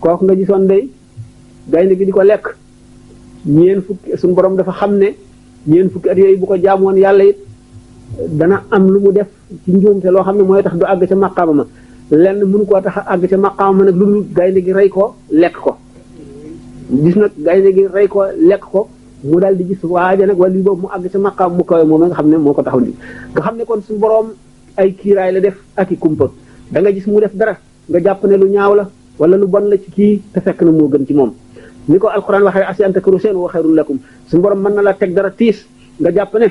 kooku nga gisoon day gaynde gi di ko lekk ñeen fukki suñu borom dafa xam ne ñeen fukki at yooyu bu ko jaamoon yàlla it dana am lu mu def ci njuumte loo xam ne mooy tax du àgg ca maqaama ma lenn mënu koo tax a àgg ca maqaama ma nag lu dul gaynde gi rey ko lekk ko gis nag gaynde gi rey ko lekk ko mu daal di gis waaja nag wala boobu mu àgg ca maqaam mu kawe moom nga xam ne moo ko taxaw ni nga xam ne kon suñu borom ay kiiraay la def ak i kumpa da nga gis mu def dara nga jàpp ne lu ñaaw la wala lu bon la ci kii te fekk na moo gën ci moom ni ko alquran waxee asi an takru seen wa xayrun lakum suñu borom mën na la teg dara tiis nga jàpp ne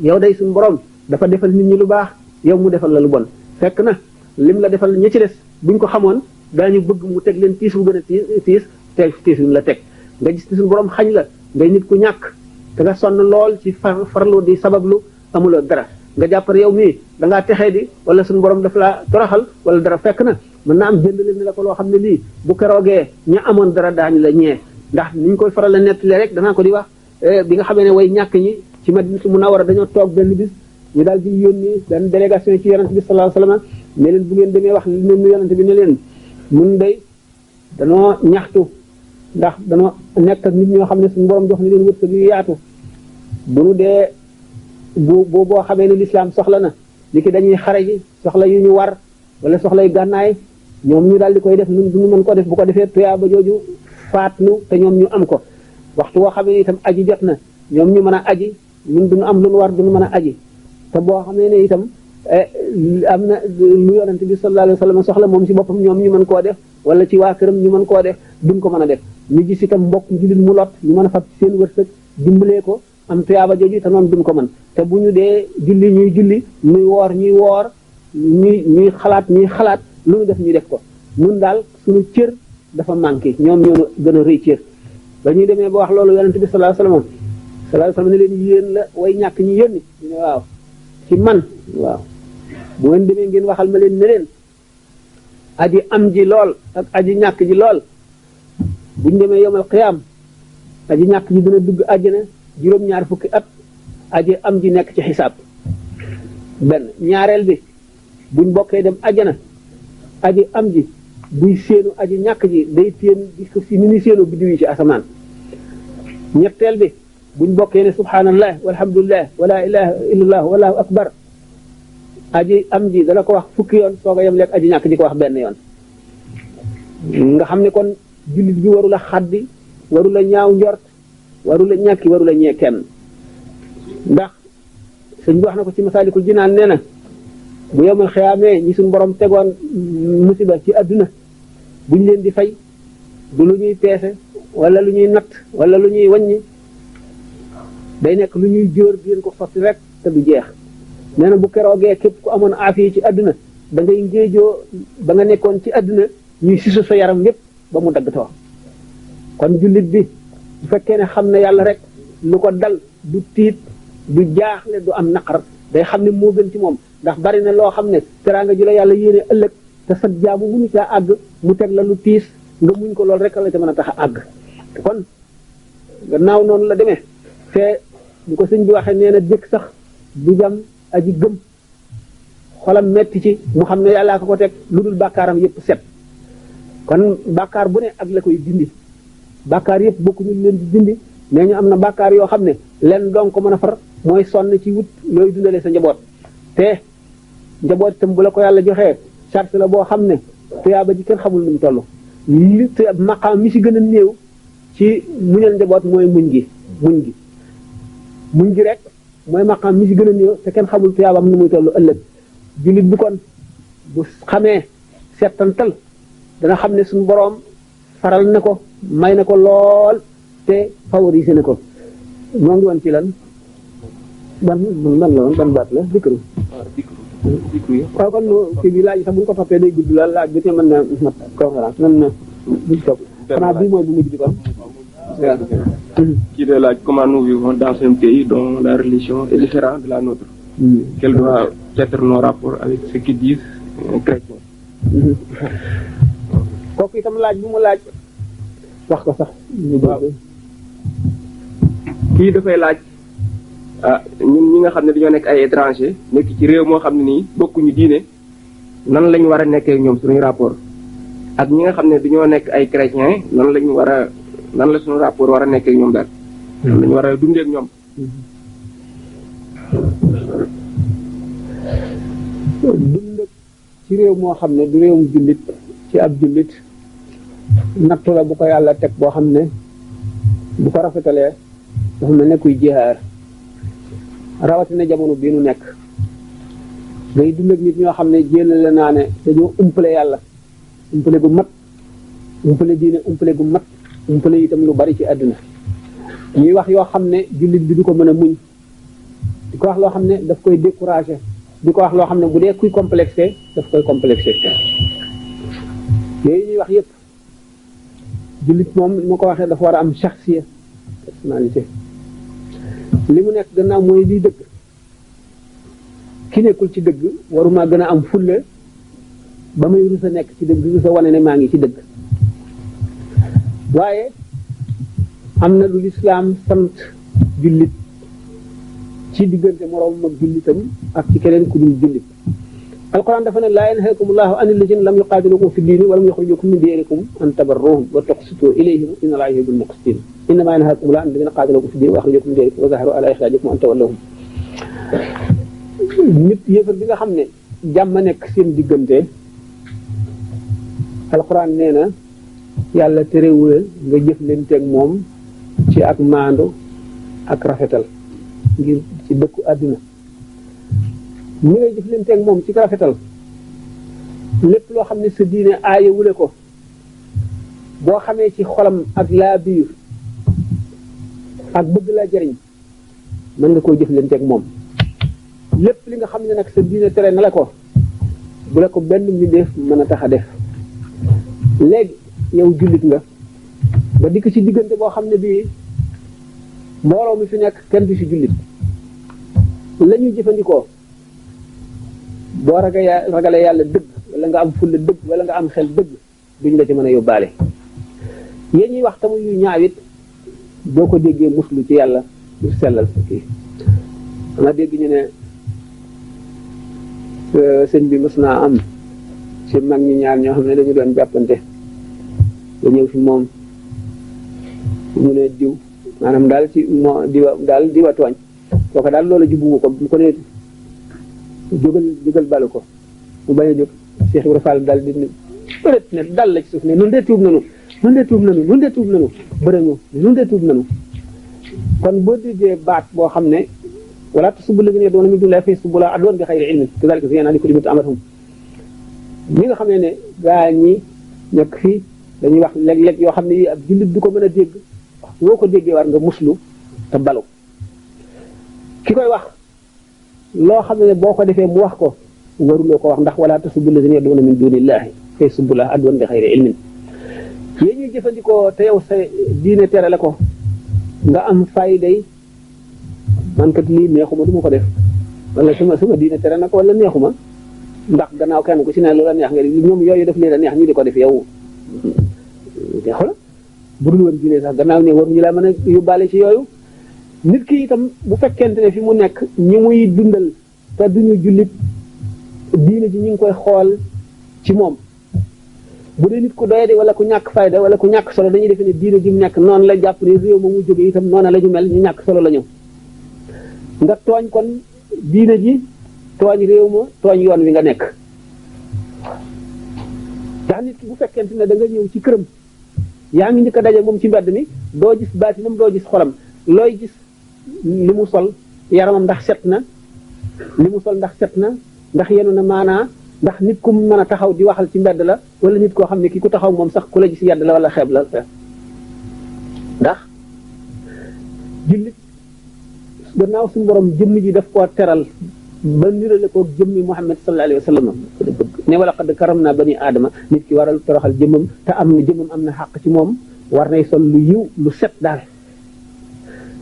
yow day suñu borom dafa defal nit ñi lu baax yow mu defal la lu bon fekk na lim la defal ñi ci des buñ ko xamoon daañu bëgg mu teg leen tiis bu gën a tiis te tiis bi mu la teg nga gis ne suñu borom xañ la ngay nit ku ñàkk te nga sonn lool ci farlu di sabablu amuloo dara nga jàpp ne yow mii da ngaa texee di wala suñu borom daf la toroxal wala dara fekk na mën na am jënd leen ni la ko loo xam ne lii bu keroogee ña amoon dara daañu la ñee ndax niñ koy faral la nettali rek danaa ko di wax bi nga xamee ne way ñàkk ñi ci Madinatu Munawwara dañoo toog benn bis ñu daal di yónni benn délégation ci yonent bi sallallahu alayhi wasallam ne leen bu ngeen demee wax li leen nu yonent bi ne leen mun day danoo ñaxtu ndax danoo nekk ak nit ñoo xam ne suñu borom jox ni leen wërsëg yu yaatu bu nu dee boo xamee ne lislaam soxla na li ki dañuy xare ji soxla yu ñu war wala soxla yu gànnaay ñoom ñu daal di koy def ñun duñu mën ko def bu ko defee tuyaaba jooju faat nu te ñoom ñu am ko waxtu woo xamee ne itam aji jot na ñoom ñu mën a aji ñun duñu am lu nu war duñu mën a aji te boo xamee ne itam am na lu yonent bi sallallahu alayhi wasallam soxla moom ci boppam ñoom ñu mën koo def wala ci waa këram ñu mën koo def duñ ko mën a def ñu gis itam mbokk jullit mu lot ñu mën a fab seen wërsëg dimbalee ko am tuyaaba jooju te noonu duñ ko mën te bu ñu dee julli ñuy julli ñuy woor ñuy xalaat lu ñu def ñu def ko nun daal suñu cër dafa manqué ñoom ñoo gën a rëy cër ba ñuy demee ba wax loolu yonent bi sallallahu alayhi wasallam ne leen yéen la way ñàkk ñi yónni ñu ne waaw ci man waaw bu ngeen demee ngeen waxal ma leen ne leen aji am ji lool ak aji ñàkk ji lool buñ demee yomal qiyaam aji ñàkk ji dina dugg àjjana juróom-ñaar fukki at aji am ji nekk ci xisaab benn ñaareel bi buñ bokkee dem àjjana aji am ji buy séenu aji ñàkk ji day téen gis ko si ni ni séenu biddiw yi ci asamaan ñetteel bi buñ bokkee ne subhanallah walhamdulillah wala ilaha illallah wallahu akbar aji am ji dana ko wax fukki yoon soo ko yem lekk aji ñàkk ji ko wax benn yoon nga xam ne kon jullit bi warula xaddi warula ñaaw njort warula ñàkki warula ñee kenn ndax sëñ bi wax na ko ci masaalikul jinaan nee na bu yemal xiyaamee ñi suñ borom tegoon musiba ci àdduna buñ leen di fay du lu ñuy peese wala lu ñuy natt wala lu ñuy wàññi day nekk lu ñuy jóor di leen ko sotti rek te du jeex nee na bu keroogee képp ku amoon aafiya ci àdduna da ngay ngéejoo ba nga nekkoon ci àdduna ñuy sisu sa yaram yépp ba mu dagg too kon jullit bi bu fekkee ne xam ne yàlla rek lu ko dal du tiit du jaaxle du am naqar day xam ne moo gën ci moom ndax bari na loo xam ne teraanga ju la yàlla yéene ëllëg te sa jaamu mënu caa àgg mu teg la lu tiis nga muñ ko loolu rek la ca mën a tax a àgg kon gannaaw noonu la demee te bu ko sëñ bi waxee nee na jëkk sax du jam aji gëm xolam metti ci mu xam ne yàllaa ko teg lu dul bàkkaaram yépp set kon bàkkaar bu ne ak la koy dindi bàkkaar yépp bokkuñu leen di dindi mais ñu am na bàkkaar yoo xam ne leen doon ko mën a far mooy sonn ci wut yooyu dundale sa njaboot te njaboot itam bu la ko yàlla joxee charte la boo xam ne tuyaaba ji kenn xamul nu mu toll li te maqaam mi si gën a néew ci muñal njaboot mooy muñ gi rek mooy maqaam mi si gën a néew te kenn xamul tuyaabam nu muy toll ëllëg jullit bi kon bu xamee settantal dana xam ne suñu boroom faral na ko may na ko lool te favorisé na ko ñoo ngi woon ci lan ban la woon ban baat la dikru waaw kon kii bi laaj sax bu ñu ko toppee day gudd la laaj bi te mën na mat conférence mën na buñ topp xanaa bii mooy bu mujj bi kon qui de laaj comment nous vivons dans un pays dont la religion est différente de la nôtre. Quel doit être nos rapports avec ce qu'ils disent chrétiens. kooku itam laaj bu mu laaj wax ko sax. waaw kii dafay laaj ñun ñi nga xam ne dañoo nekk ay étranger nekk ci réew moo xam ne nii bokkuñu diine nan lañ war a nekkee ñoom suñuy rapport ak ñi nga xam ne dañoo nekk ay chrétiens nan lañu war a nan la suñu rapport war a nekk ak ñoom daal. nan lañu war a dundee ak ñoom. dund ci réew moo xam ne du réewum jullit ci ab jullit nattu la bu ko yàlla teg boo xam ne bu ko rafetalee dafa mel ne kuy jihaar rawatina jamono bii nu nekk ngay dund ak nit ñoo xam ne jëlale naa ne dañoo umpale yàlla umpale gu mat umpale diine umpale gu mat umpale itam lu bari ci àdduna ñuy wax yoo xam ne jullit bi du ko mën a muñ di ko wax loo xam ne daf koy découragé di ko wax loo xam ne bu dee kuy complexé daf koy complexé yooyu ñuy wax yépp jullit moom ma ko waxee dafa war a am shakhsiya personnalité li mu nekk gannaaw mooy liy dëgg ki nekkul ci dëgg waruma gën a am fulle ba may rusa nekk ci dëgg rusa wane ne maa ngi ci dëgg waaye am na lu lislaam sant jullit ci diggante moroom ak jullitam ak ci keneen ku dul jullit alquran dafa ne laa yanhaakum allahu an alladina lam yuqaatilukum fi diini wa lam yuxrijukum min diyarikum an tabarruhum wa tuqsitu ilayhim inna allaha yuhibbul muqsitin innama yanhaakum allahu an alladina qaatalukum fi diini wa axrajakum min diyarikum wa zaharu ala ixraajikum an tawallahum nit yéefar bi nga xam ne jàmm nekk seen diggante alquran nee na yàlla terewul nga jëflanteeg moom ci ak maandu ak rafetal ngir ci dëkku àdduna ñi ngay jëflanteeg moom ci rafetal lépp loo xam ne sa diine aayewule ko boo xamee ci xolam ak laa biir ak bëgg la jariñ mën nga koy jëflanteeg moom lépp li nga xam ne nag sa diine tere na la ko bu la ko benn mbindeef mën a tax a def léegi yow jullit nga ba dikk ci diggante boo xam ne bii mbooloo mi fi nekk kenn du ci jullit la ñuy jëfandikoo boo ragalee yàlla dëgg wala nga am fulla dëgg wala nga am xel dëgg duñ la ci mën a yóbbaale yéen ñuy wax tamu yu ñaawit boo ko déggee muslu ci yàlla du sellal sa kii dama dégg ñu ne sëñ bi mës naa am ci mag ñi ñaar ñoo xam ne dañu doon jàppante ba ñëw fi moom mu ne diw maanaam daal ci moo diwa tooñ kooka daal loola jubbu ko bu ko ne jógal balu ko mu bañ a jóg Cheikh Ibrahima Fall daal di bëret ne dal la ci suuf ne nun dee tuub nanu bërëñu nun dee tuub nanu kon boo déggee baat boo xam ne wala tasubbu llaziina yad'uuna min duunillahi fa yasubbu llaaha adwan bi xayri ilmin kazaalika zayyana li kulli ummatin amalahum ñi nga xam ne gaa ñi nekk fii dañuy wax léeg-léeg yoo xam ne yi ab jullit du ko mën a dégg wax boo ko déggee war nga muslu te balu ki koy wax loo xam ne boo ko defee mu wax ko waruloo ko wax ndax wala tasubbu llaziina yad'uuna min duunillahi fa yasubbu llaaha adwan bi xayri ilmin yéen ñuy jëfandikoo te yow sa diine tere la ko nga am fayday man kat lii neexuma du ma ko def wala sama diine tere na ko wala neexuma ndax gannaaw kenn ku ci ne lu la neex nga ñoom yooyu def leen a neex ñu di ko def yow neexu la bu dul woon diine sax gannaaw ne waruñu laa mën a yóbbaale ci yooyu nit ki itam bu fekkente ne fi mu nekk ñi muy dundal te duñu jullit diine ji ñu ngi koy xool ci moom bu dee nit ku doyadi wala ku ñàkk fayda wala ku ñàkk solo dañuy defe ne diine ji mu nekk noonu la jàpp ne réew ma mu jóge itam noonu la ñu mel ñu ñàkk solo la ñëw nga tooñ kon diine ji tooñ réew ma tooñ yoon wi nga nekk ndax nit ki bu fekkente ne da nga ñëw ci këram yaa ngi njëkk a daje moom ci mbedd mi doo gis baatinam doo gis xolam looy gis li mu sol yaramam ndax set na li mu sol ndax set na ndax yenu na maanaa ndax nit ku mën a taxaw di waxal ci mbedd la wala nit koo xam ne ki ku taxaw moom sax ku la gis yedd la wala xeeb la ndax jullit gannaaw suñu borom jëmm ji daf koo teral ba nirale ko jëmmi Muhammad sallallahu alayhi wa sallam ne wala qad karamna bani aadama nit ki waral toroxal jëmmam te am na jëmmam am na xàq ci moom war nay sol lu yiw lu set daal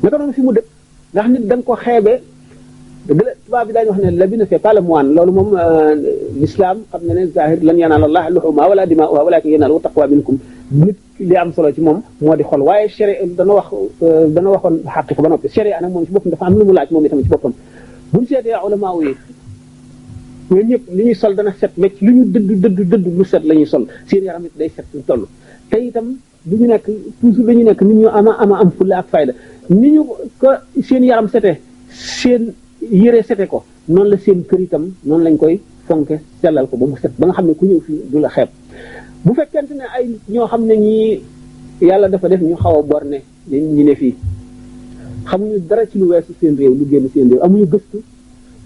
naka noonu fi mu dëkk ndax nit da nga ko xeebe dëgg la tubaab bi daañu wax ne l'habit fait pas le moine loolu moom l'islam xam na ne zahir lan yanaala llaha luhuumuhaa wala dimaa'uhaa walaakin yanaaluhu taqwa minkum nit li am solo ci moom moo di xol waaye sharia dana waxoon xàq ko ba noppi sharia nag moom ci boppam dafa am lu mu laaj moom itam ci boppam buñ seetee ulama yi ñoom ñëpp li ñuy sol dana set wecc lu ñu dëdd lu set la ñuy sol seen yaram it day set lu toll te itam du ñu nekk toujours dañu nekk nit ñu am fulla ak fayda ni ñu ko seen yaram sete seen yére sete ko noonu la seen kër itam noonu lañ koy fonke sellal ko ba mu set ba nga xam ne ku ñëw fii du la xeeb bu fekkente ne ay ñoo xam ne ñii yàlla dafa def ñu xaw a borne ñi ne fii xamuñu dara ci lu weesu seen réew lu génn seen réew amuñu gëstu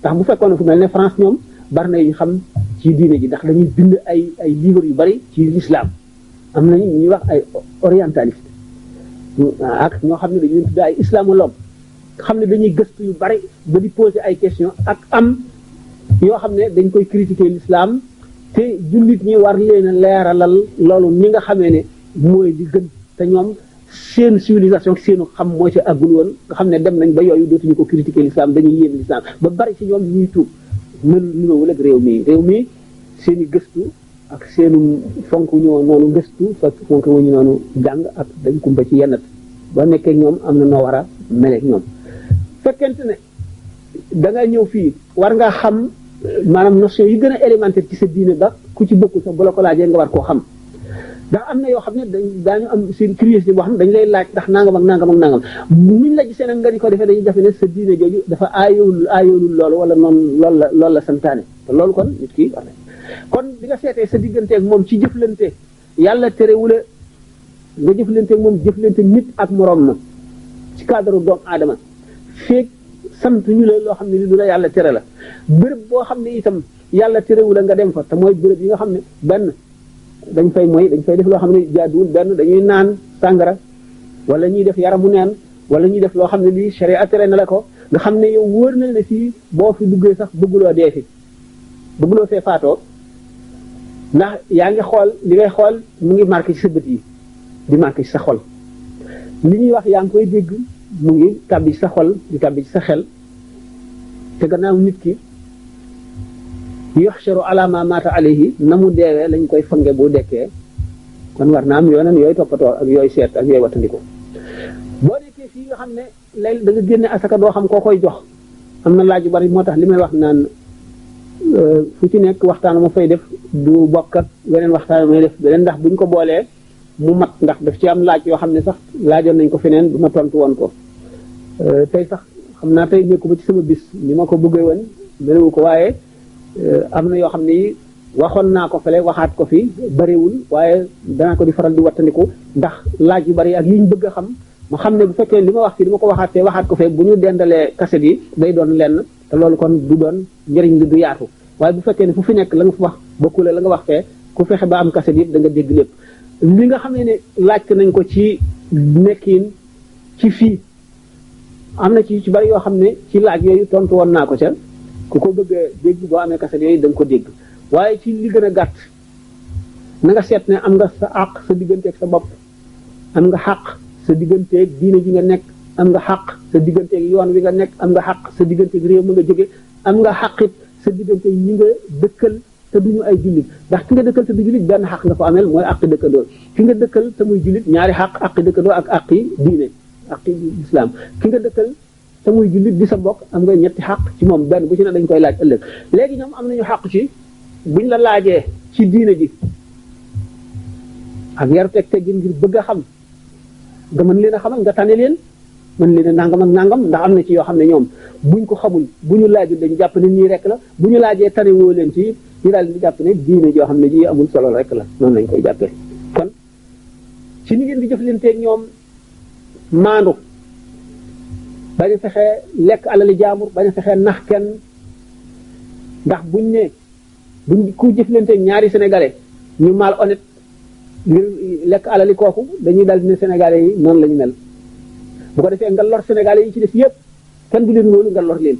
ndax bu fekkoon ne fu mel ne France ñoom bari na yu xam ci diine ji ndax dañuy bind ay livres yu bari ci l'islam am nañu ñuy wax ay orientaliste ak ñoo xam ne dañuy tudd ay islamologue xam ne dañuy gëstu yu bari ba di poser ay questions ak am yoo xam ne dañ koy critiquer l'islam te jullit ñi war leen a leeralal loolu ñi nga xamee ne mooy li gën te ñoom seen civilisation seenu xam moo ci àggul woon nga xam ne dem nañ ba yooyu dootuñu ko critiquer l'islam dañuy yéem l'islam ba bari ci ñoom ñuy tuub mënuwul ak réew mi seen i gëstu ak seenu fonk ñoo noonu gëstu fonk wuñu noonu jàng ak dañ kumpa ci yennat ba nekkee ñoom am na noo war a meleeg ñoom fekkente ne da nga ñëw fii war nga xam maanaam notion yi gën a élémentaire ci sa diine ba ku ci bokkul sax bu la ko laajee nga war koo xam ndax am na yoo xam ne daañu am seen curiosité boo xam ne dañu lay laaj ndax nangam ak nangam ak nangam nuñ la gisee nag nga di ko defee dañuy defe ne sa diine jooju dafa aayoolul loolu wala noonu loolu la santaane te loolu kon nit ki war na kon di nga seetee sa digganteeg moom ci jëflante yàlla terewula nga jëflanteeg moom jëflante nit ak moroom ma ci cadre doomu aadama feeg sant ñu la loo xam ne li du la yàlla tere la béréb boo xam ne itam yàlla terewula nga dem fa te mooy béréb yi nga xam ne benn dañ fay def loo xam ne jaaduwul benn dañuy naan sàngara wala ñuy def yaramu neen wala ñuy def loo xam ne lii sharia tere na la ko nga xam ne yow wóor na ne fii boo fi duggee sax bëgguloo dee fi bëgguloo fee faatoo ndax yaa ngi xool li ngay xool mu ngi marqué ci sa bët yi di marqué ci sa xol li ñuy wax yaa ngi koy dégg mu ngi tàbbi ci sa xol di tàbbi ci sa xel te gannaaw nit ki yuhsharu ala ma mata alayhi na mu deewee lañ koy fange bu dekkee kon war na am yoonam yooyu toppatoo ak yooyu seet ak yooyu wattandiko boo nekkee fii nga xam ne léegi da nga génne asaka doo xam koo koy jox am na laaj yu bari moo tax li may wax naan fu ci nekk waxtaan ma fay def du bokk ak weneen waxtaan may def beneen ndax buñ ko boolee mu mat ndax daf ci am laaj yoo xam ne sax laajoon nañ ko feneen du ma tontu woon ko tey sax xam naa tey nekku ba ci sama bis ni ma ko bëggee woon melewu ko waaye am na yoo xam ne waxoon naa ko fele waxaat ko fi bariwul waaye danaa ko di faral di wattandiku ndax laaj yu bari ak yi ñu bëgg a xam ma xam ne bu fekkee li ma wax fii dama ko waxaat fee waxaat ko fee bu ñu dendalee kaset yi day doon lenn te loolu kon du doon njëriñ li du yaatu waaye bu fekkee ne fu fi nekk la nga fa wax bokkule la nga wax fee ku fexe ba am kaset yëpp da nga dégg lépp li nga xam ne laajte nañ ko ci nekkin ci fii am na ci bari yoo xam ne ci laaj yooyu tontu woon naa ko ca ku ko bëgg a dégg boo amee kaset yooyu da nga ko dégg waaye ci li gën a gàtt na nga seet ne am nga sa àq sa digganteeg sa bopp am nga xàq sa digganteeg diine ji nga nekk am nga xàq sa digganteeg yoon wi nga nekk am nga xàq sa digganteeg réew mi nga jóge am nga xàqit sa digganteeg ñi nga dëkkal te duñu ay jullit ndax ki nga dëkkal te du jullit benn xàq nga ko ameel mooy àqi dëkkandoo ki nga dëkkal te muy jullit ñaari xàq àqi dëkkandoo ak àqi diine àqi islam ki nga dëkkal te muy jullit di sa bokk am nga ñetti xàq ci moom benn bu ci ne dañ koy laaj ëllëg léegi ñoom am nañu xàq ci buñ la laajee ci diine ji ak yaru teg teggin ngir bëgg a xam nga mën leen a xamal nga tane leen mën leen a nangam ak nangam ndax am na ci yoo xam ne ñoom buñ ko xamul bu ñu laajul dañu jàpp ne nii rek la bu ñu laajee tane woo leen ci ñu daal di jàpp ne diine joo xam ne ji amul solo rek la noonu lañ koy jàppee kon ci ni ngeen di jëflanteeg ñoom maandu bañ a fexee lekk alali jaambur bañ a fexee nax kenn ndax buñ ku jëflanteeg ñaari sénégalais ñu mal honnête ngir lekk alali kooku dañuy dal dina sénégalais yi noonu la ñu mel bu ko defee nga lor sénégalais yi ci def yëpp kenn du leen wóolu nga lor leen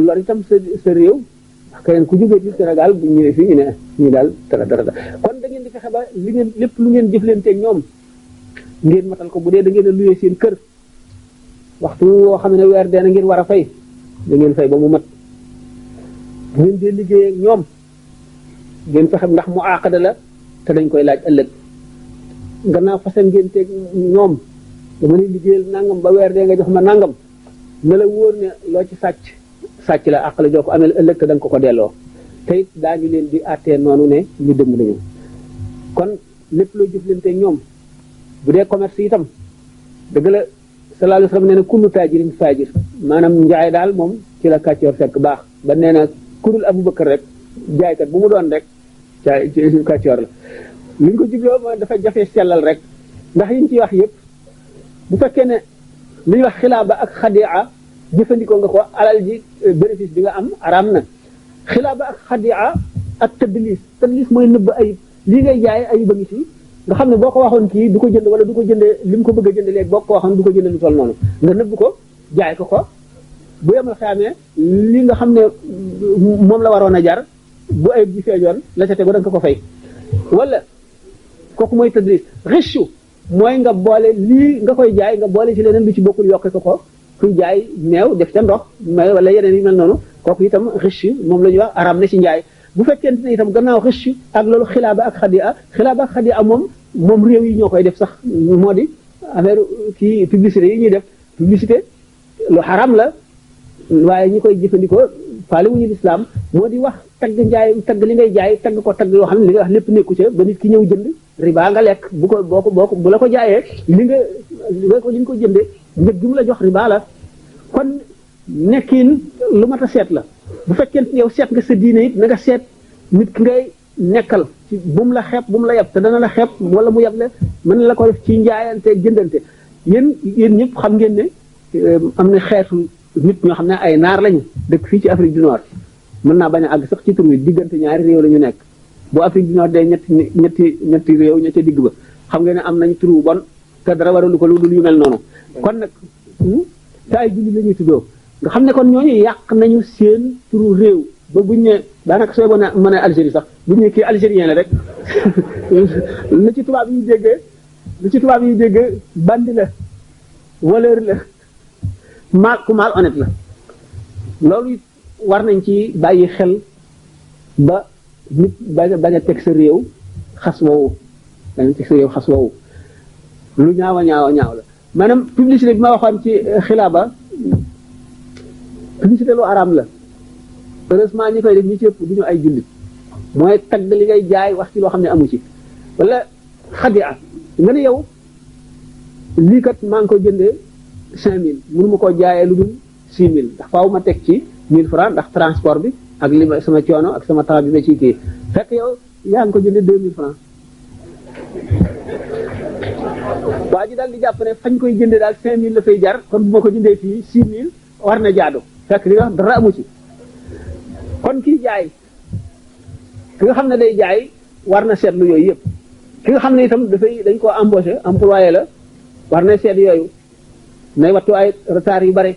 lor itam sa réew ndax keneen ku jógee ci Sénégal bu ñëwee fii ñu ne ñu daal dara kon da ngeen di fexe ba li ngeen lépp lu ngeen jëflanteeg ñoom ngeen matal ko bu dee da ngeen a luyee seen kër waxtu woo xam ne weer dee na ngeen war a fay da ngeen fay ba mu mat bu ngeen dee liggéey ak ñoom ngeen fexe ndax mu àqada la te dañ koy laaj ëllëg gannaaw façon ngeen teg ñoom dama ne liggéeyal nangam ba weer dee nga jox ma nangam ne la wóor ne loo ci sàcc sàcc la àq la joo ko amee ëllëg te da nga ko delloo te it daañu leen di àttee noonu ne ñu dëmm lañu kon lépp loo jëflante ñoom bu dee commerce itam dëgg la sallallahu alayhi wa sallam nee na kullu taajirin faajir maanaam njaay daal moom ci la kàccoor fekk baax ba nee na kurul Abubakar rek jaaykat bu mu doon rek ci kàccoor la li ñu ko jubloo mooy dafa jafe sellal rek ndax yi ñu ciy wax yëpp bu fekkee ne li ñuy wax xilaaba ak xadia jëfandikoo nga ko alal ji bénéfice bi nga am araam na xilaaba ak xadia ak tëddlis mooy nëbb ayib lii ngay jaay ayib a ngi ci nga xam ne boo ko waxoon kii du ko jënd wala du ko jëndee li mu ko bëgg a jënd léegi boo ko waxoon du ko jënd lu toll noonu nga nëbb ko jaay ko bu yemal xamee li nga xam ne moom la waroon a jar bu ayib ji feejoon la ca tegu da nga ko fay wala kooku mooy tadlis richu mooy nga boole lii nga koy jaay nga boole ci leneen lu ci bokkul yokke ko kuy jaay meew def ca ndox mais wala yeneen yi mel noonu kooku itam richu moom la ñuy wax aram na ci njaay bu fekkente ne itam gannaaw richu ak loolu xilaaba ak xadia moom réew yi ñoo koy def sax moo di affaire kii publicité yi ñuy def publicité lu xaram la waaye ñi koy jëfandikoo faale wuñu lislaam moo di wax tagg njaay tagg li ngay jaay tagg ko tagg yoo xam ne li nga wax lépp nekku ca ba nit ki ñëw jënd riba nga lekk bu ko bu la ko jaayee li nga ko jëndee njëg gi mu la jox riba la kon nekkin lu mat a seet la bu fekkee yow seet nga sa diine it na nga seet nit ki ngay nekkal ci bu mu la xeeb bu mu la yeb te dana la xeeb wala mu yeb la mën na la ko def ci njaayante jëndante yéen ñëpp xam ngeen ne am na xeetu nit ñoo xam ne ay naar lañu dëkk fii ci Afrique du Nord mën naa bañ a àgg sax ci tur wi diggante ñaari réew la ñu nekk bu Afrique du Nord dee ñetti réew ña ca digg ba xam nga ne am nañ tur wu bon te dara waralu ko lu dul yu mel noonu kon nag te ay jullit la ñuy tuddoo nga xam ne kon ñooñu yàq nañu seen turu réew ba buñ ne daanaka sooy mën a Algérie sax buñ ne kii algérien la rek lu ci tubaab yi déggee bandi la voleur la ku mal honnête la loolu war nañ ci bàyyi xel ba nit bañ a teg sa réew xas woowu lu ñaaw la maanaam publicité bi ma waxoon ci xilaaba publicité lu araam la heureusement ñi koy def ñi ci ëpp du ñu ay jullit mooy tagg li ngay jaay wax ci loo xam ne amu ci wala xadia nga ne yow lii kat maa ngi ko jëndee 5000 mënu ma koo jaayee lu dul 6000 ndax faaw ma teg ci 1000 francs ndax transport bi ak li ma sama coono ak sama temps bi ma ciy kii fekk yow yaa ngi ko jëndee 2000 francs waa ji daal di jàpp ne fañ koy jëndee daal 5000 la fay jar kon bu ma ko jëndee fii 6000 war na jaadu fekk li nga wax dara amu ci kon kii jaay ki nga xam ne day jaay war na seetlu yooyu yëpp ki nga xam ne itam dañ koo embauché employé la war na seet yooyu nay wattu ay retard yu bare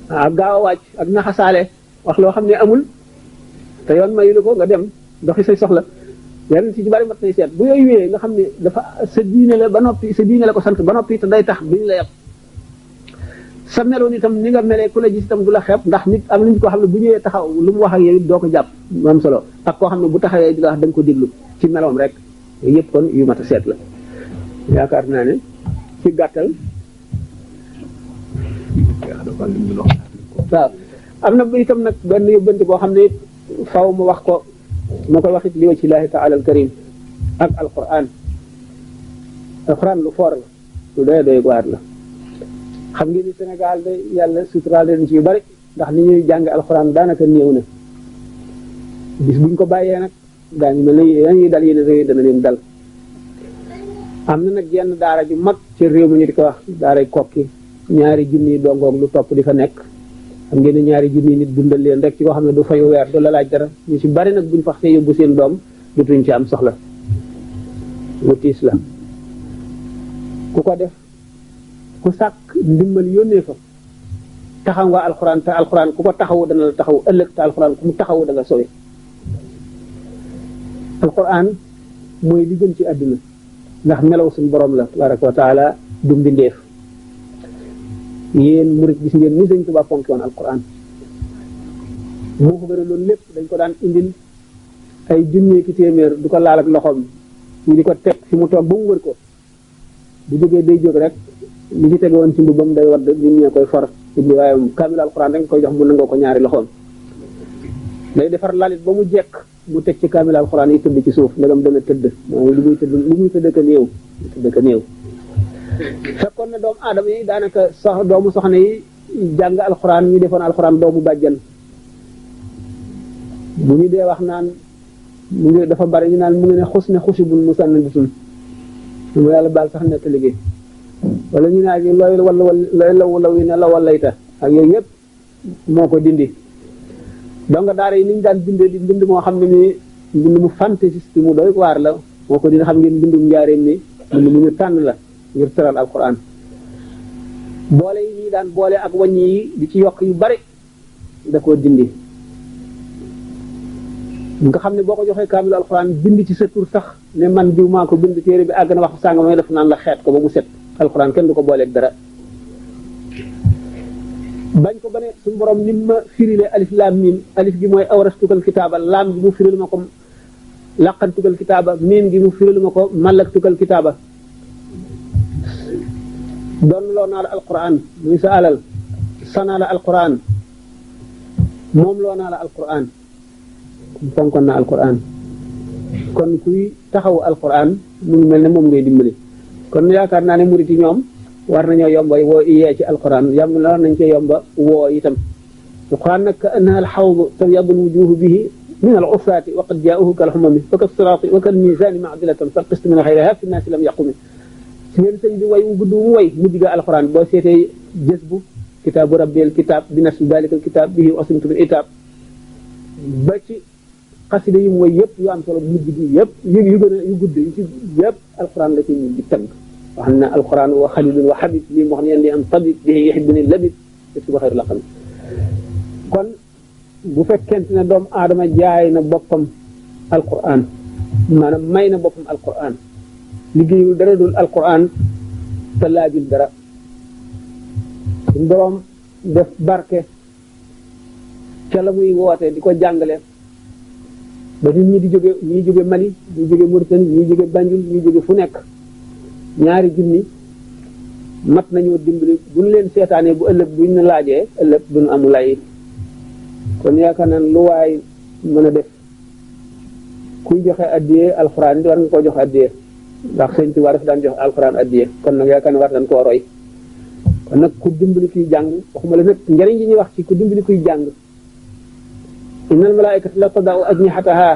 ak gaaw a wàcc ak naxasaale wax loo xam ne amul te yoon mayu la ko nga dem doxi say soxla yenn ci bari mat nay seet bu yooyu wéyee nga xam ne dafa sa diine la ba noppi sa diine la ko sant ba noppi te day tax biñu la yàpp sa meloon itam ni nga melee ku la gis itam du la xeeb ndax nit am nañu koo xam ne bu ñëwee taxaw lu mu wax ak yow it doo ko jàpp mu am solo ak koo xam ne bu taxawee di la wax da nga ko déglu ci meloom rek yooyu yëpp kon yu mat a seet la yaakaar naa ne ci gàttal waaw am na itam nag benn yóbbante boo xam ne faw mu wax ko ma koy wax it li wajhillaahi taala al karim ak alquran lu foor la lu doy waar la xam ngeen ni Sénégal de yàlla suturaal leen ci yu bari ndax ni ñuy jàng alquran daanaka néew na bis buñ ko bàyyee nag daañu mel ne dañuy dal yéen réew dana leen dal am na nag yenn daara ju mag ci réew mi ñu di ko wax daaray Kokki 2 junni dongoog lu topp di fa nekk xam ngeen ne 2 junni nit dundal leen rek ci koo xam ne du fayu weer du la laaj dara ñu ci bari nag buñ fa xasee yóbbu seen doom dutuñ ci am soxla lu tiis la ku ko def ku sàkk ndimbal yónnee fa taxaw nga alxuraan te alxuraan ku ko taxawu dana la taxaw ëllëg te alxuraan ku mu taxawu da nga sowe alxuraan mooy li gën ci àdduna ndax melaw suñu borom la tabaraka wa taala du mbindeef yéen murit gis ngeen ni Sëñ Tuubaa fonki woon alquran moo ko bëri loolu lépp dañ ko daan indil ay junni ki téeméer du ko laal ak loxoom ñu di ko teg fi mu toog ba mu wër ko bu jógee day jóg rek li ci tege woon ci mbubam day wadd nit ñee koy for indi waaye kaamil alquran rek nga koy jox mu nangoo ko ñaari loxoom day defar lalit ba mu jekk mu teg ci kaamil alquran yi tëdd ci suuf ndegam dana tëdd mooy lu muy tëdd ka néew fekkoon na doomu aadama yi daanaka doomu soxna yi jàng alquran ñu defoon alquran doomu bàjjan bu ñu dee wax naan mu ngi dafa bari ñu naan mu ngi ne xus ne xusibun musannadatun mu yàlla baal sax nekk liggéey wala ñu naa ji looy law yi ne la wallayta ak yooyu yëpp moo ko dindi donc daara yi ni ñu daan bindee di mbind moo xam ne nii mbind mu fantaisiste mu doy waar la moo ko dindi xam ngeen mbindum njaareem ni mbind mu ñu tànn la ngir tëral alquran boole yi ñuy daan boole ak wàññi yi di ci yokk yu bari da koo dindi nga xam ne boo ko joxee kaamilu alquran bind ci sa tur sax ne man diw maa ko bind téere bi àgg na wax sànga may def naan la xeet ko ba mu set alquran kenn du ko booleeg dara bañ ko ba ne suñu borom nim ma firile alif laam miim alif gi mooy awrastukal kitaaba laam gi mu firil ma ko laqantukal kitaaba miim gi mu firil ma ko mallaktukal kitaaba doon loo naa la alquran muy sa alal sanaa la alquran moom loo naa la alquran fonkoon na alquran kon kuy taxaw alquran mu ngi mel ne moom ngay dimbali kon yaakaar naa ne murit yi ñoom war nañoo yomba woo yee ci alquran war nañ cee yomba woo itam alquran nag ka annaha alxawdu tabyadu alwujuhu bihi min al usaati wa qad jaauhu kal xumami fa ka siraati wa kal misaani maadilatan fal qist min xayriha fi nnaasi lam yaqumi si ngeen sëñ bi way wu gudd mu way mu digga alquran boo seetee jës bu kitaabu rabbil kitaab bi nas dalika kitaab bihi asimtu bil itaab ba ci xasida yi mooy yëpp yu am solo mujj gi yëpp yu gën a yu gudd yi ci yëpp alquran la ci di tënk wax na alquran wa xalilun wa habib lii moo xam ne li am tabib bihi yuhibbuni labib yëpp ko xayru la xam kon bu fekkente ne doomu aadama jaay na boppam alquran maanaam may na boppam alquran liggéeyul dara dul alquran te laajul dara suñu borom def barke ca la muy woote di ko jàngale ba nit ñi di jóge ñii jóge Mali ñii jóge Mauritanie ñii jóge Banjul ñii jóge fu nekk ñaari junni mat nañoo dimbali buñ leen seetaanee bu ëllëg buñ na laajee ëllëg duñ am lay kon yaakaar naa lu waay mën a def kuy joxe addiyee alxuraan it war nga koo jox addiyee ndax sëñ Tuubaa daf daan jox alxuraan addiyee kon nag yaakaar naa war nañ koo roy kon nag ku dimbali kuy jàng waxuma la nag njëriñ li ñuy wax ci ku dimbali kuy jàng inna al malaikata la tada'u ajnihataha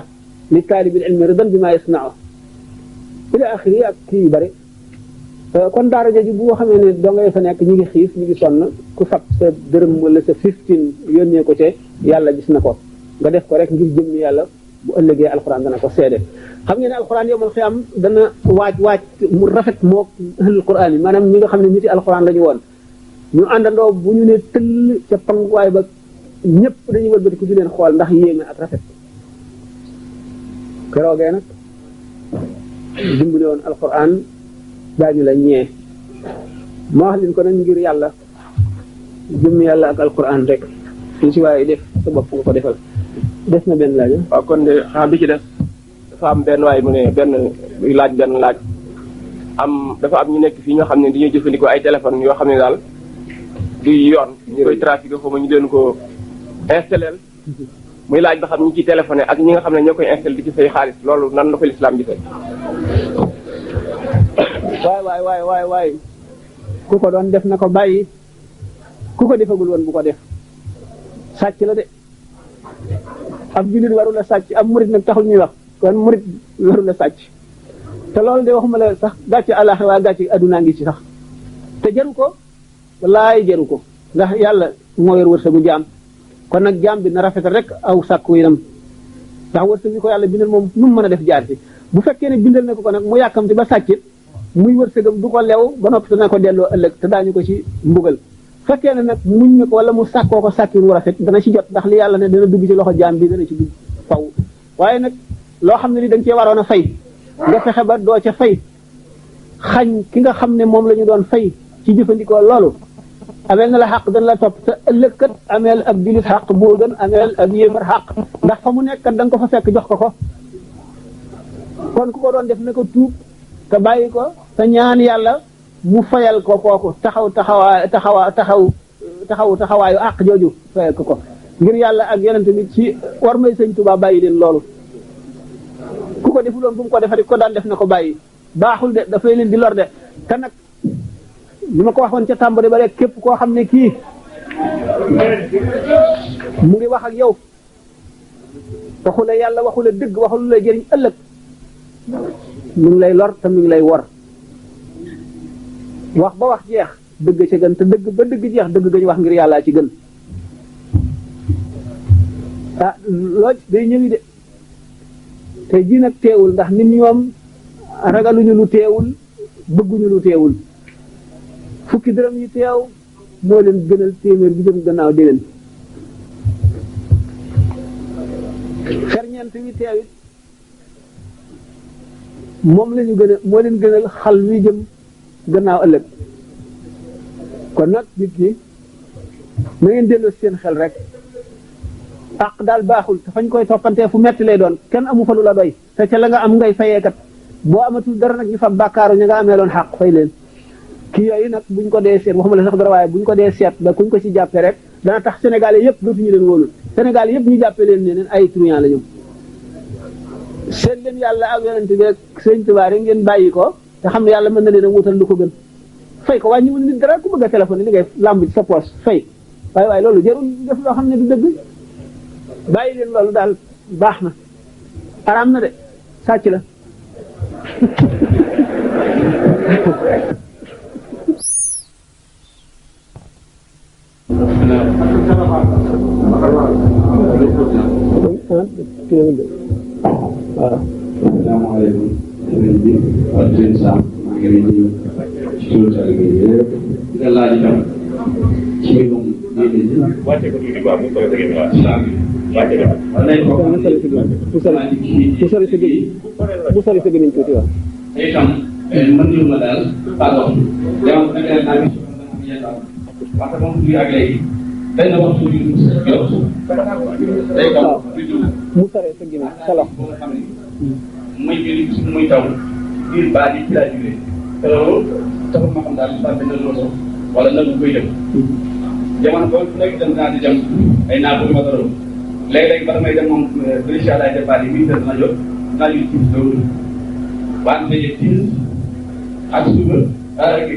li taalibil ilmi ridan bima yasna'u ila axiri ak kii yu bëri kon daara jooju bu xamee ne doo ngay fa nekk ñu ngi xiif ñu ngi sonn ku fab sa dërëm wala sa 15 yónnee ko ca yàlla gis na ko nga def ko rek ngir jëm yàlla bu ëllëgee alxuraan dana ko seede xam ngeen ne alxuraan yowmal xiyaam dana waaj mu rafet moo ahlul quraan yi maanaam ñi nga xam ne nit yi alxuraan la ñu woon ñu àndandoo bu ñu ne tëll ca panguwaay ba ñëpp dañuy wëlbati ku di leen xool ndax yéeme ak rafet keroogee nag dimbali woon alquran daañu la ñee moo wax leen ko nag ngir yàlla jëmm yàlla ak alquran rek fii si waaye def sa bopp nga ko defal des na benn laaj waaw kon de xam bi ci des dafa am benn waay mu ne benn laaj dafa am ñu nekk fii ñoo xam ne dañuy jëfandikoo ay téléphone yoo xam ne daal du yoon ñu koy trafiqué xaw ma ñu leen ko installé muy laaj ba xam ñi ci téléphoné ak ñi nga xam ne ñoo koy installé di ci fay xaalis loolu nan la ko lislaam gisee. waay ku ko doon def na ko bàyyi ku ko defagul woon bu ko def sàcc la de ab jullit warul la sàcc ab murit nag taxul ñuy wax kon murit warul la sàcc te loolu de waxuma la sax gàcce àllaaxe waa gàcce addunaa ngi ci sax te jaru ko wallaay jaru ko ndax yàlla moo yor wërsëgu jaam kon nag jaam bi na rafetal rek aw sàkku yinam ndax wërsëg bi ko yàlla bindal moom nu mu mën a def jaar ci bu fekkee ne bindal na ko nag mu yàkkamti ba sàccit muy wërsëgam du ko lew ba noppi dana ko delloo ëllëg te daañu ko ci mbugal fekkee ne nag muñ na ko wala mu sàkkoo ko sàkkin wu rafet dana ci jot ndax li yàlla ne dana dugg ci loxo jaam bi dana ci dugg faw waaye nag loo xam ne li dañ cee waroon a fay nga fexe ba doo ca fay xañ ki nga xam ne moom la ñu doon fay ci jëfandikoo loolu ameel na la xaq dana la topp te ëllëg kat ameel ab julit xaq boo gën ameel ab yéefar xaq ndax fa mu nekk kat da nga ko fa fekk jox ko ko kon ku ko doon def na ko tuub te bàyyi ko te ñaan yàlla mu fayal ko kooku taxaw taxawaayu àq jooju fekk ko ngir yàlla ak yonent bi ci war may sëñ Tuubaa bàyyi leen loolu ku ko defuloon bu mu ko defati ko daan def na ko bàyyi baaxul de dafay leen di lor de te nag li ma ko waxoon ca tàmbali ba rek képp koo xam ne kii mu ngi wax ak yow waxu la yàlla waxu la dëgg waxu la jëriñ ëllëg mu ngi lay lor te mu ngi lay wor wax ba wax jeex dëgg ca gën te dëgg ba dëgg jeex dëgg gañu wax ngir yàllaa ci gën ah looj day ñëwi de te ji nag teewul ndax nit ñoom ragaluñu lu teewul bëgguñu lu teewul fukki dërëm yi teew moo leen gënal téeméer bi jëm gannaaw déwén ferñeent wi teew it moom lañu gën a moo leen gënal xal wi jëm gannaaw ëllëg kon nag nit ñi na ngeen delloo seen xel rek àq daal baaxul te fañ koy toppantee fu metti lay doon kenn amu fa lu la doy te ca la nga am ngay fayeekat boo amatul dara nag ñu fa bàkkaaru ña nga amee loon xaq fay leen kii yooyu nag buñ ko dee seet waxuma la sax dara waaye buñ ko dee seet ba kuñ ko ci jàppee rek dana tax sénégalais yëpp dootuñu leen wóolu sénégalais yëpp ñu jàppee leen ne leen ay truand la ñu seet leen yàlla ak yonent bi ak sëñ Tuubaa rek ngeen bàyyi ko te xam ne yàlla mën na leen a wutal lu ko gën fay ko wàññiwul nit dara ku bëgg a téléphone li ngay làmb ci sa poche fay waaye loolu jarul def loo xam ne du dëgg bàyyi leen loolu daal baax na araam na de sàcc la waaw. asalaamaaleykum. sëriñ bi ak sëriñ Sam maa ngi leen di nuyu ci turu taalibe yi yëpp di la laaj itam ci mbirum diine ji. wàcce ko tuuti quoi bu ko defee waaw. wàcce ko. nañ ko bu sori sa gémmiñ bu sori sa gémmiñ tuuti waaw. te itam mën nañu ma daal pardon yow da nga naa ngi parce que moom du ak léegi dañ na wax suñu jot day taw mu sori sa gémmiñ sa loxo muy jëli muy taw biir baa di ci laa jógee te loolu taxul ma xam daal li baax dañ la wala nag bu koy dem jamono boobu fu nekk dem naa di dem ay naa bu ma doon léeg-léeg ba damay dem moom incha allah départ yi 8 heures dana jot naa ñu ci dawul wante dañuy tiis ak suba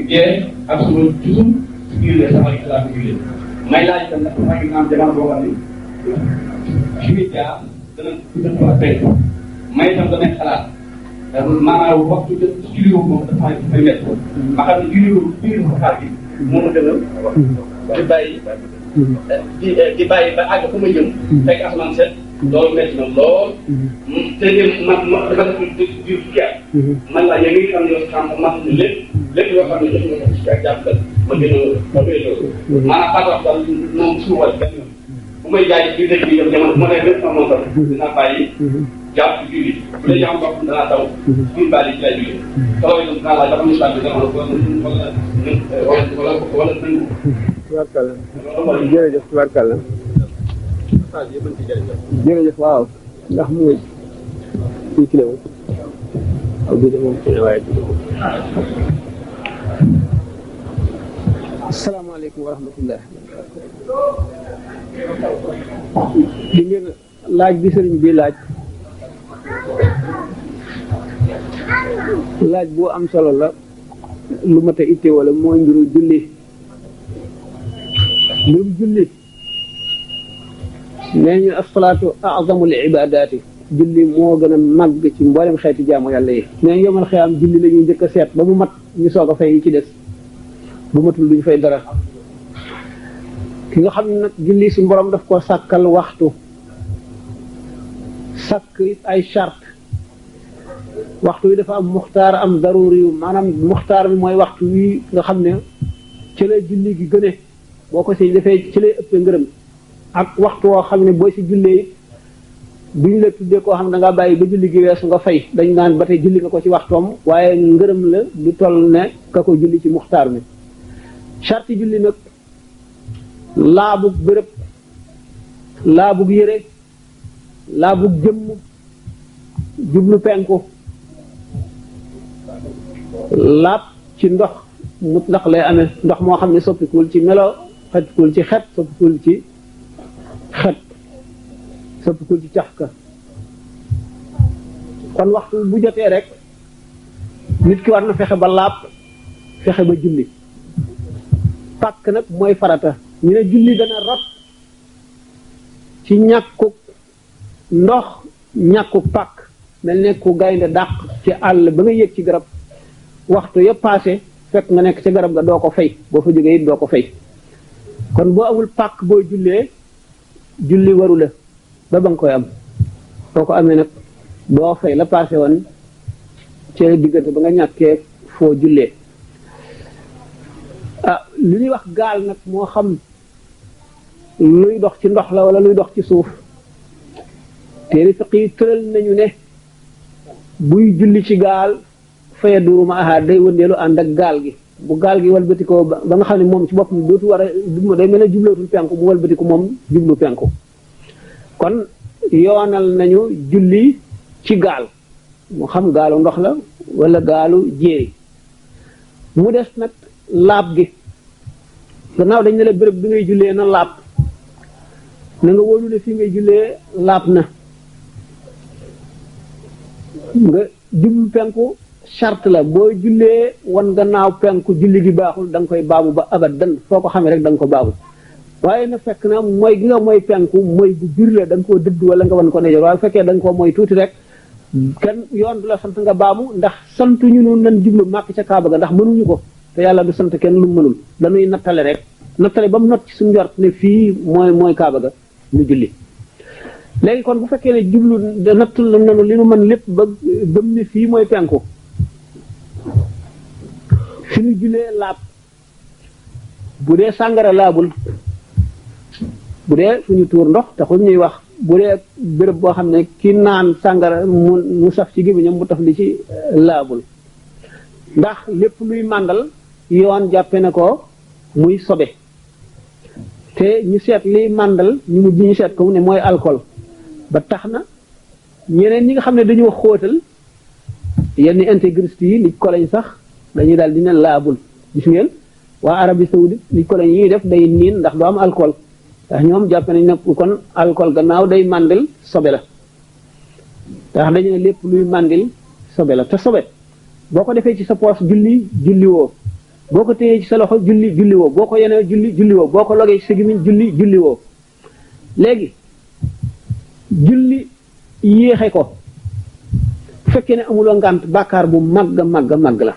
gée ak suba toujours si biir sama laa ko jullee may laaj itam nag maa ngi naan jamono boo xam ne fi muy jaar dana dëpp ak tey may itam damay xalaat maanaam waxtu de julli wu moom dafa may métti ma xam ne julli wu biir xaar gi moo ma gënal di bàyyi ba àgg fu ma jëm fekk asamaan set loolu métti na lool te man dafa def biir fukki at man laa yéen ngi xam ne xam man lépp yoo xam ne def nga ko ci ak jàppal ma gën a ma gën a loolu maanaam par rapport daal moom suñu wàll benn bu may jaay biir dëkk bi yëpp jamono bu ma nee lépp ma montal dinaa bàyyi jàpp ci julli bu dee jàmm bopp danaa taw biir baal yi ci lay julli taw yi dinaa laaj dafa misaal bi jamono wala nangu tubarkalla jërëjëf tubarkalla jërëjëf waaw ndax mu ngi fii ci lewu aw bi de moom ci waaye asalaamaaleykum wa rahmatullah di ngeen laaj bi sëriñ bi laaj bu am solo la lu mat a itte wala mooy mbiru julli nee ñu asalaatu azamul ibadaati julli moo gën a màgg ci mboolem xeeti jaamu yàlla yi nee ñu yomal xiyaam julli la ñuy njëkk a seet ba mu mat ñu soog a fay yi ci des bu matul duñu fay dara ki nga xam ne nag julli suñu borom daf ko sàkkal waxtu sàkk ay charte waxtu wi dafa am muxtaar am daruri yu maanaam muxtaar bi mooy waxtu wi nga xam ne ci la julli gi gëne boo ko si defee ci lay ëppee ngërëm ak waxtu woo xam ne boo si jullee duñ la tuddee koo xam ne da ngaa bàyyi ba julli gi weesu nga fay dañ naan ba tey julli nga ko ci waxtoom waaye ngërëm la du toll ne ka ko julli ci muxtaar mi charte julli nag laabug bërëb laabug yére laabug jëmm jublu penku laab ci ndox mutlaq lay amee ndox moo xam ne soppikuwul ci melo soppikuwul ci xet soppikuwul ci xet soppikuwul ci cafka kon waxtu bu jotee rek nit ki war na fexe ba laab fexe ba julli pàkk nag mooy farata ñu ne julli dana rot ci ñàkkuk ndox ñàkkuk pàkk mel ne ku gaynde dàq ci àll ba nga yëg ci garab waxtu yëpp passé fekk nga nekk ci garab ga doo ko fay boo fa jógee it doo ko fay kon boo amul pàkk boo jullee julli waru la ba nga koy am boo ko amee nag doo fay la passé woon ci diggante ba nga ñàkkee foo jullee li ñuy wax gaal nag moo xam luy dox ci ndox la wala luy dox ci suuf téere fiq yi tëral nañu ne buy julli ci gaal faye duru ma aha day wëndeelu ànd ak gaal gi bu gaal gi walbati ko ba nga xam ne moom ci boppam dootu war a day mel ne jublootul penku mu walbati ko moom jublu penku kon yoonal nañu julli ci gaal mu xam gaalu ndox la wala gaalu jéeri mu des nag laab gi gannaaw dañ ne la béréb bi ngay jullee na laab na nga wóolu ne fi ngay jullee laab na nga jublu penku charte la boo jullee wan gannaaw penku julli gi baaxul da nga koy baamu ba abadan foo ko xamee rek da nga ko baamu waaye na fekk na mooy gi nga mooy penku mooy bu bir la da nga koo dëdd wala nga wan ko nejoor waaye bu fekkee da nga koo mooy tuuti rek kenn yoon du la sant nga baamu ndax santu ñu noonu nan jublu màkk ca kaaba ga ndax mënuñu ko te yàlla du sant kenn lu mu mënul dañuy nattale rek nattale ba mu not ci suñu njort ne fii mooy kaaba ga ñu julli léegi kon bu fekkee ne jublu nattul nanu li nu mën lépp ba gëm ne fii mooy penku fi ñu jullee laab bu dee sàngara laabul bu dee fu ñu tuur ndox taxul ñuy wax bu dee béréb boo xam ne ki naan sàngara mu saf ci gémmiñam mu taf li ci laabul ndax lépp luy màndal yoon jàppe na ko muy sobe te ñu seet liy màndal ñu mujj ñu seet ko mu ne mooy alcool ba tax na ñeneen ñi nga xam ne dañoo xóotal yenn intégriste yi li ko lañ sax dañuy daal dina laabul gis ngeen waa Arabie Saoudite li ko lañ yi def day niin ndax du am alcool ndax ñoom jàpp nañ ne kon alcool gannaaw day màndil sobe la ndax dañu ne lépp luy màndil sobe la te sobe boo ko defee ci sa poos julli woo boo ko téyee ci sa loxo julli woo boo ko yenee julli woo boo ko logee ci sa gémmiñ julli woo léegi julli yéexe ko bu fekkee ne amuloo ngànt bàkkaar bu màgg la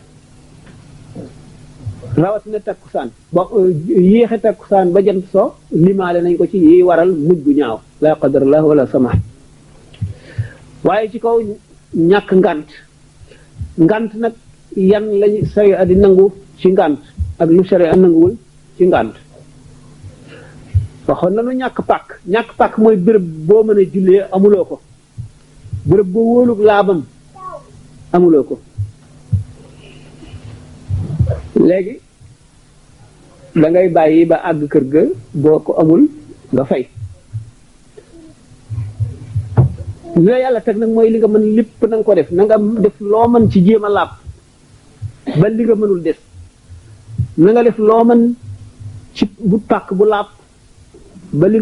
rawatina takkusaan ba yéexe takkusaan ba jant so limaale nañ ko ci yi waral mujj gu ñaaw la qadarallah wala sama waaye ci kaw ñàkk ngànt nag yan lañu sariya di nangu ci ngànt ak lu sariya nanguwul ci ngànt waxoon nañu ñàkk pàkk mooy béréb boo mën a jullee amuloo ko béréb boo wóolug laabam amuloo ko léegi da ngay bàyyi ba àgg kër ga boo ko amul nga fay li la yàlla teg nag mooy li nga mën lépp na nga ko def na nga def loo mën ci jéem a laab ba li nga mënul des na nga def loo mën ci bu pàkk bu laab ba li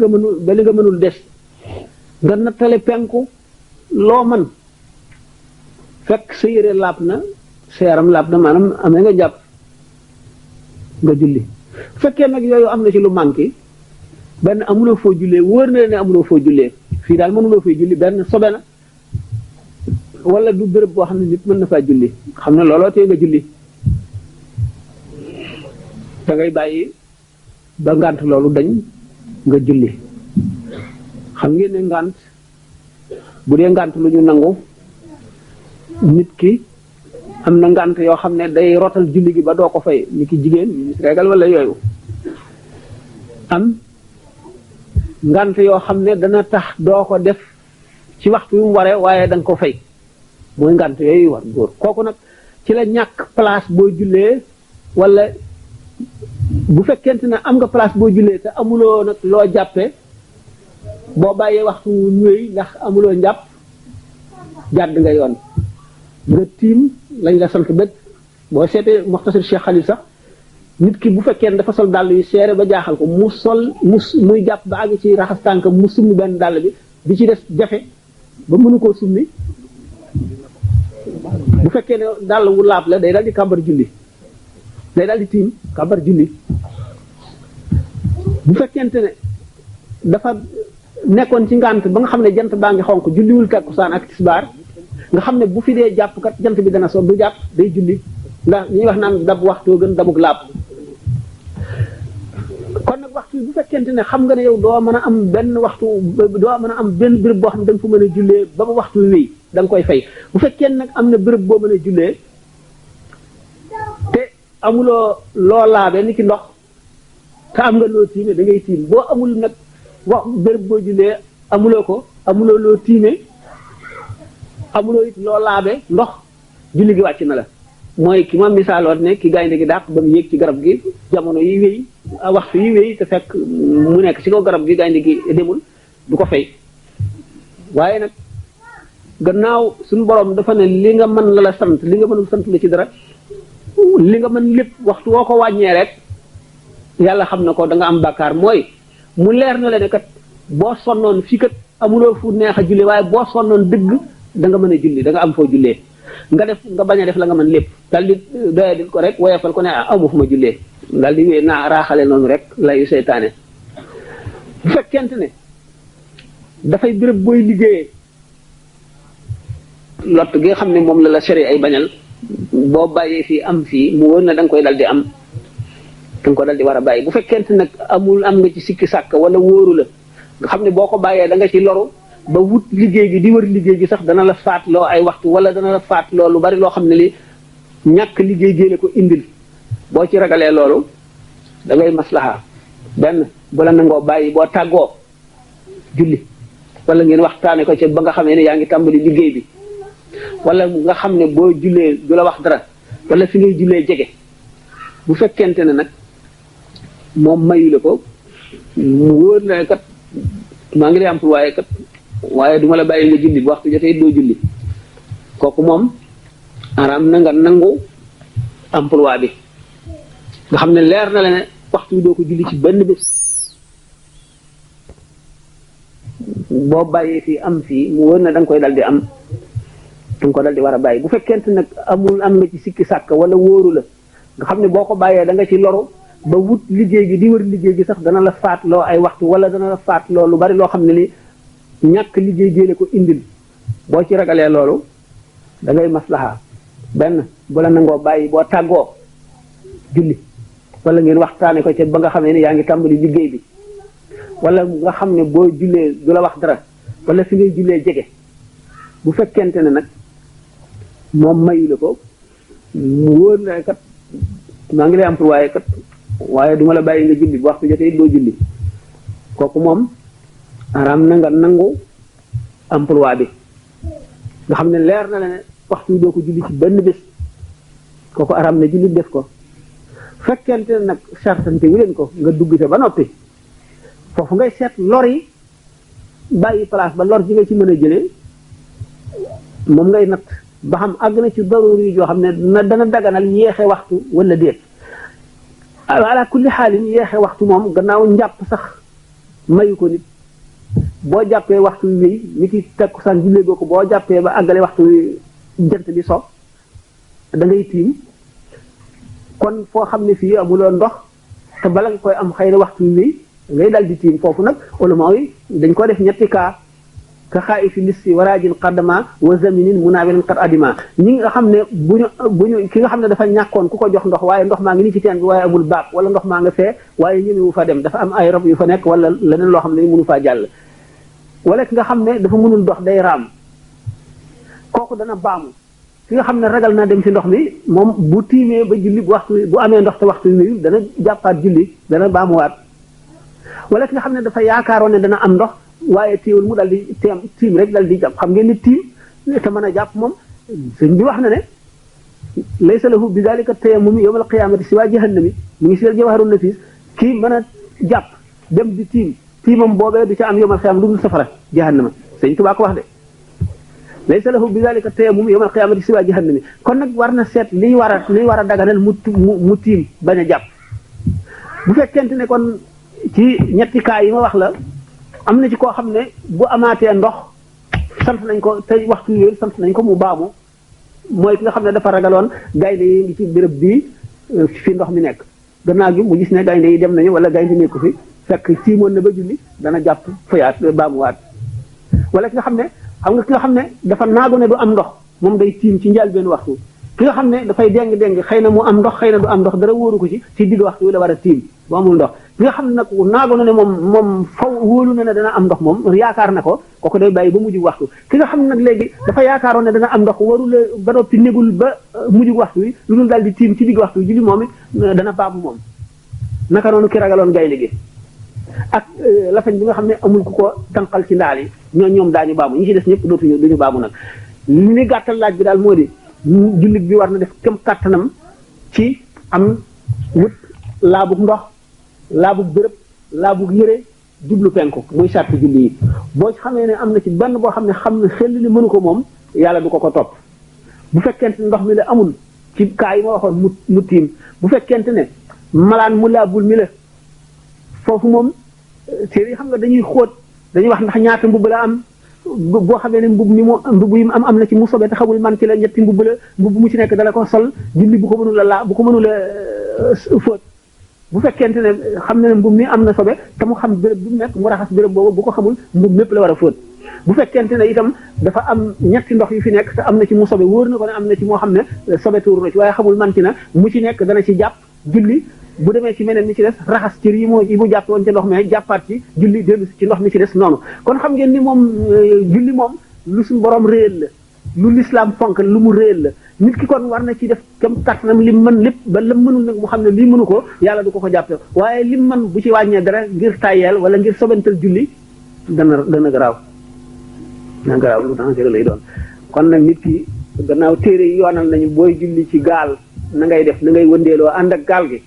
nga mënul des nga nattale penku loo mën fekk sa yére laab na sa yaram laab na maanaam amee nga jàpp nga julli fekkee nag yooyu am na ci lu manqué benn amuloo foo jullee wóor na ne amuloo foo jullee fii daal mënuloo fay julli benn sobe na wala du béréb boo xam ne nit mën na faa julli xam ne looloo tee nga julli da ngay bàyyi ba ngànt loolu dañ nga julli xam ngeen ne ngànt bu dee ngànt lu ñu nangu nit ki am na ngànt yoo xam ne day rotal julli gi ba doo ko fay ni ki jigéen ñu regal wala yooyu am ngànt yoo xam ne dana tax doo ko def ci waxtu yu mu waree waaye da nga ko fay mooy ngànt yooyu war góor kooku nag ci la ñàkk place boo jullee wala bu fekkente ne am nga place boo jullee te amuloo nag loo jàppee boo bàyyee waxtu ñëwee ndax amuloo njàpp jàdd nga yoon nga tiim lañ la sant bëgg boo seetee Muxtasar Cheikh Khalil sax nit ki bu fekkee ne dafa sol dàll yu seere ba jaaxal ko muy jàpp ba àgg ci raxas tànk mu summi benn dàll bi ci des jafe ba mënu koo summi bu fekkee ne dàll wu laab la day daal di kàmbar julli day daal di tiim kàmbar julli bu fekkente ne dafa nekkoon ci ngànt ba nga xam ne jant baa ngi xonk julliwul takkusaan ak tisbaar nga xam ne bu fi dee jàpp kat jant bi dana so du jàpp day julli ndax ñuy wax naan dab waxtoo gën dabug laab kon nag waxtu bu fekkente ne xam nga ne yow doo mën a am benn waxtu doo mën a am benn béréb boo xam ne da nga fa mën a jullee ba ba waxtu wéy da nga koy fay bu fekkee nag am na béréb boo mën a jullee te amuloo loo laabe ni ki ndox te am nga loo tiime da ngay tiim boo amul nag wax béréb boo jullee amuloo loo tiime amuloo it loo laabe ndox julli gi wàcc na la mooy ki ma misaaloon ne ki gaynde gi dàq ba mu yéeg ci garab gi jamono yi wéy waxtu yi wéy te fekk mu nekk ci kaw garab gi gaynde gi demul du ko fay waaye nag gannaaw suñu borom dafa ne li nga mën la la sant li nga mënul sant la ci dara li nga mën lépp waxtu woo ko wàññee rek yàlla xam na ko da nga am bàkkaar mooy mu leer na la ne kat boo sonnoon fii kat amuloo fu neex a julli waaye boo sonnoon dëgg da nga mën a julli da nga am foo jullee nga bañ a def la nga mën lépp daal di doyadil ko rek woyefal ko ne amu fu ma jullee daal di wéy naa raaxale noonu rek layu seytaane bu fekkente ne dafay béréb booy liggéeyee lott gi nga xam ne moom la sori ay bañal boo bàyyee fii am fii mu wóor na da nga koy dal di am da nga ko dal di war a bàyyi bu fekkente nag am nga ci sikki sàkk wala wóoru la nga xam ne boo ko bàyyee da nga ci loru ba wut liggéey gi di wër liggéey gi sax dana la faatloo ay waxtu wala dana la faatloo lu bari loo xam ne li ñàkk liggéey géele ko indil boo ci ragalee loolu da ngay maslaha benn bu la nangoo bàyyi boo tàggoo julli wala ngeen waxtaane ko ci ba nga xamee ne yaa ngi tàmbali liggéey bi wala nga xam ne boo jullee du la wax dara wala fi ngay jullee jege bu fekkente ne nag moom mayu la ko mu wóor na kat maa ngi lay employé kat waaye duma la bàyyi nga julli bu waxtu jotee doo julli kooku moom araam na nga nangu emploi bi nga xam ne leer na la ne waxtu doo ko julli ci benn bés boo bàyyee fii am fii mu wóor na da nga koy dal di am da nga ko dal di war a bàyyi bu fekkente nag am nga ci sikki sàkk wala wóoru la nga xam ne boo ko bàyyee da nga ci loru ba wut liggéey gi di wër liggéey gi sax dana la faatloo ay waxtu wala dana la faatloo lu bari loo xam ne li ñàkk liggéey géele ko indil boo ci ragalee loolu da ngay maslaha benn bu la nangoo bàyyi boo tàggoo julli wala ngeen waxtaane ko ca ba nga xamee ne yaa ngi tàmbali liggéey bi wala nga xam ne boo jullee du la wax dara wala fi ngay jullee jege bu fekkente ne nag moom mayu la ko mu wóor na kat maa ngi lay employé kat waaye duma la bàyyi nga julli bu waxtu jotee doo julli kooku moom araam na nga nangu emploi bi nga xam ne leer na la ne waxtu doo ko julli ci benn bés kooku araam na julli def ko fekkente ne nag sartante wu leen ko nga dugg te ba noppi foofu ngay seet lor yi bàyyi place ba lor ji nga ci mën a jëlee moom ngay natt ba xam àgg na ci daruri yi joo xam ne dana daganal yeexe waxtu wala déet ala kulli xaalin yeexe waxtu moom gannaaw njàpp sax mayu ko nit boo jàppee waxtu wi wéy ni ki takkusaan jullee goo ko boo jàppee ba àggale waxtu wi jant bi so da ngay tiim kon foo xam ne fii amuloo ndox te bala nga koy am xëy na waxtu wi wéy ngay dal di tiim foofu nag ulama yi dañ ko def ñetti kaa ka xaayi fi lissi waraajin qaddama wa zaminin munawilin qad adima ñi nga xam ne bu ñu ki nga xam ne dafa ñàkkoon ku ko jox ndox waaye ndox maa ngi nii ci teen bi waaye amul baab wala ndox maa nga fee waaye ñemewu fa dem dafa am ay rab yu fa nekk wala leneen loo xam ne mënu faa jàll wala ki nga xam ne dafa mënul dox day raam kooku dana baamu ki nga xam ne ragal naa dem ci ndox mi moom bu tiimee ba julli bu amee ndox te waxtu wi dana jàppaat julli dana baamuwaat wala ki nga xam ne dafa yaakaaroon ne dana am ndox waaye téewul mu dal di tiim rek dal di jàpp xam ngeen ni tiim te mën a jàpp moom sëñ bi wax na ne laysa lahu bi dalika tayammum yawm al qiyamati siwa jahannami mu ngi si jawharun nafis kii mën a jàpp dem di tiimam boobee du ca am yawm al qiyamati lu dul safara jahannama sëñ Tuubaa ko wax de laysa lahu bi dalika tayammum yawm al qiyamati siwa jahannami kon nag war na seet liy war a daganal mu tiim bañ a jàpp bu fekkente ne kon ci ñetti cas yi ma wax la am na ci koo xam ne bu amaatee ndox sant nañ ko te waxtu yooyu sant nañ ko mu baamu mooy ki nga xam ne dafa ragaloon gaynde yi ngi ci béréb bii fi ndox mi nekk gannaaw gi mu gis ne gaynde yi dem nañu wala gaynde nekku fi fekk tiimoon na ba julli dana jàpp fayaat baamuwaat wala ki nga xam ne dafa naago ne du am ndox moom day tiim ci njëlbéenu waxtu ki nga xam ne dafay déng xëy na mu am ndox xëy na du am ndox dara wóoru ko ci digg waxtu wi la war a tiim bu amul ndox ki nga xam ne nag naago na ne moom faw wóolu na ne dana am ndox moom yaakaar na ko kooku day bàyyi ba mujj waxtu ki nga xam ne nag léegi dafa yaakaaroon ne dana am ndox warula ba noppi négul ba mujj waxtu wi lu dul daal di tiim ci digg waxtu wi julli moom it dana baamu moom naka noonu ki ragaloon gaynde gi ak lafañ bi nga xam ne amul ku ko tànqal ci ndaal yi ñoom daañu baamu ñi ci des ñëpp duñu baamu nag li gàttal laaj bi daal moo di jullit bi war na def kem kàttanam ci am wut laabug ndox laabug bërëb laabug yëre jublu penku muy sàrt julli yi boo xamee ne am na ci benn boo xam ne xel li mënu ko moom yàlla du ko topp bu fekkente ne ndox mi la amul ci kaa yi ma waxoon mu tiim bu fekkente ne malaan mu laabul mi la foofu moom téere yi xam nga dañuy xóot dañuy wax ndax ñaata mbubb la am boo xamee ne mbubb yi mu am na ci mu sobe te xamul man ci la ñetti mbubb la mbubb mu ci nekk dala ko sol julli bu ko mënul a fóot bu fekkente ne xam ne mbubb mi am na sobe te mu xam béréb bi mu nekk mu raxas béréb boobu bu ko xamul mbubb mépp la war a fóot bu fekkente ne itam dafa am ñetti ndox yu fi nekk te am na ci mu sobe wóor na ko ne am na ci moo xam ne sobe tuur na ci waaye xamul man ci na mu ci nekk dana ci jàpp julli bu demee ci meneen mi ci des raxas cër yi mu jàpp woon ci ndox mi jàppaat ci julli dellu ci ndox mi ci des noonu kon xam ngeen ni moom julli moom lu suñu borom réel la lu lislaam fonk lu mu réel la nit ki kon war na ci def kam kàttanam li mën lépp ba la mënul nag mu xam ne lii mënu ko yàlla du ko jàppe waaye li mën bu ci wàññee dara ngir tàyyeel wala ngir sobental julli dana garaaw lu dangereux lay doon kon nag nit ki gannaaw téere yi yoonal nañu booy julli ci gaal na ngay def na ngay wëndeeloo ànd ak gaal gi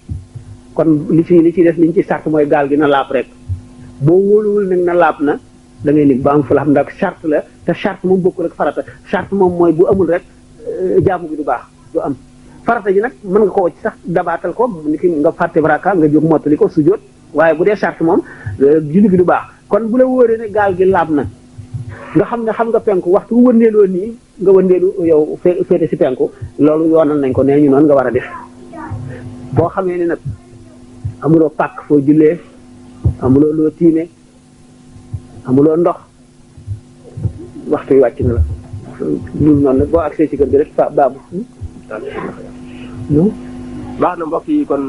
kon li ci des liñ ci sart mooy gaal gi na laab rek boo wóoluwul nag na laab na da ngay lig ba am fu la xam ndax charte la te charte moom bokkul ak farata charte moom mooy bu amul rek jaamu gi du baax du am farata ji nag mën nga ko wacc sax dabaatal ko ni ki nga fàtte baraka nga jóg mottali ko sujjóot waaye bu dee charte moom julli gi du baax kon bu la wóoree ne gaal gi laab na nga xam ne xam nga penku waxtu wëndeeloo nii nga wëndeelu yow féete si penku loolu yoonal nañ ko nee ñu noonu nga war a def boo xamee ne nag amuloo pàkk foo jullee amuloo loo tiime amuloo ndox waxtu yi wàcc na la loolu noonu nag boo agsee ci kër gi rek baabu baax na mbokk yi kon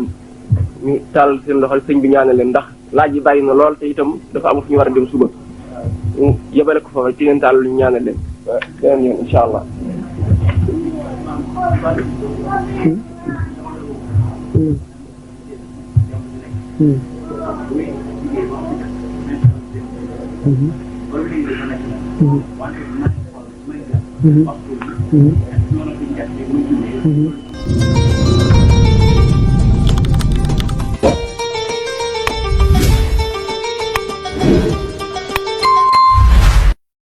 ñu taal seen loxo sëñ bi ñaanal leen ndax laaj yi bari na lool te itam dafa am fu ñu war a dem suba yebale ko foofu ci ngeen taal lu ñu ñaanal leen beneen yoon incha allah Mm-hmm.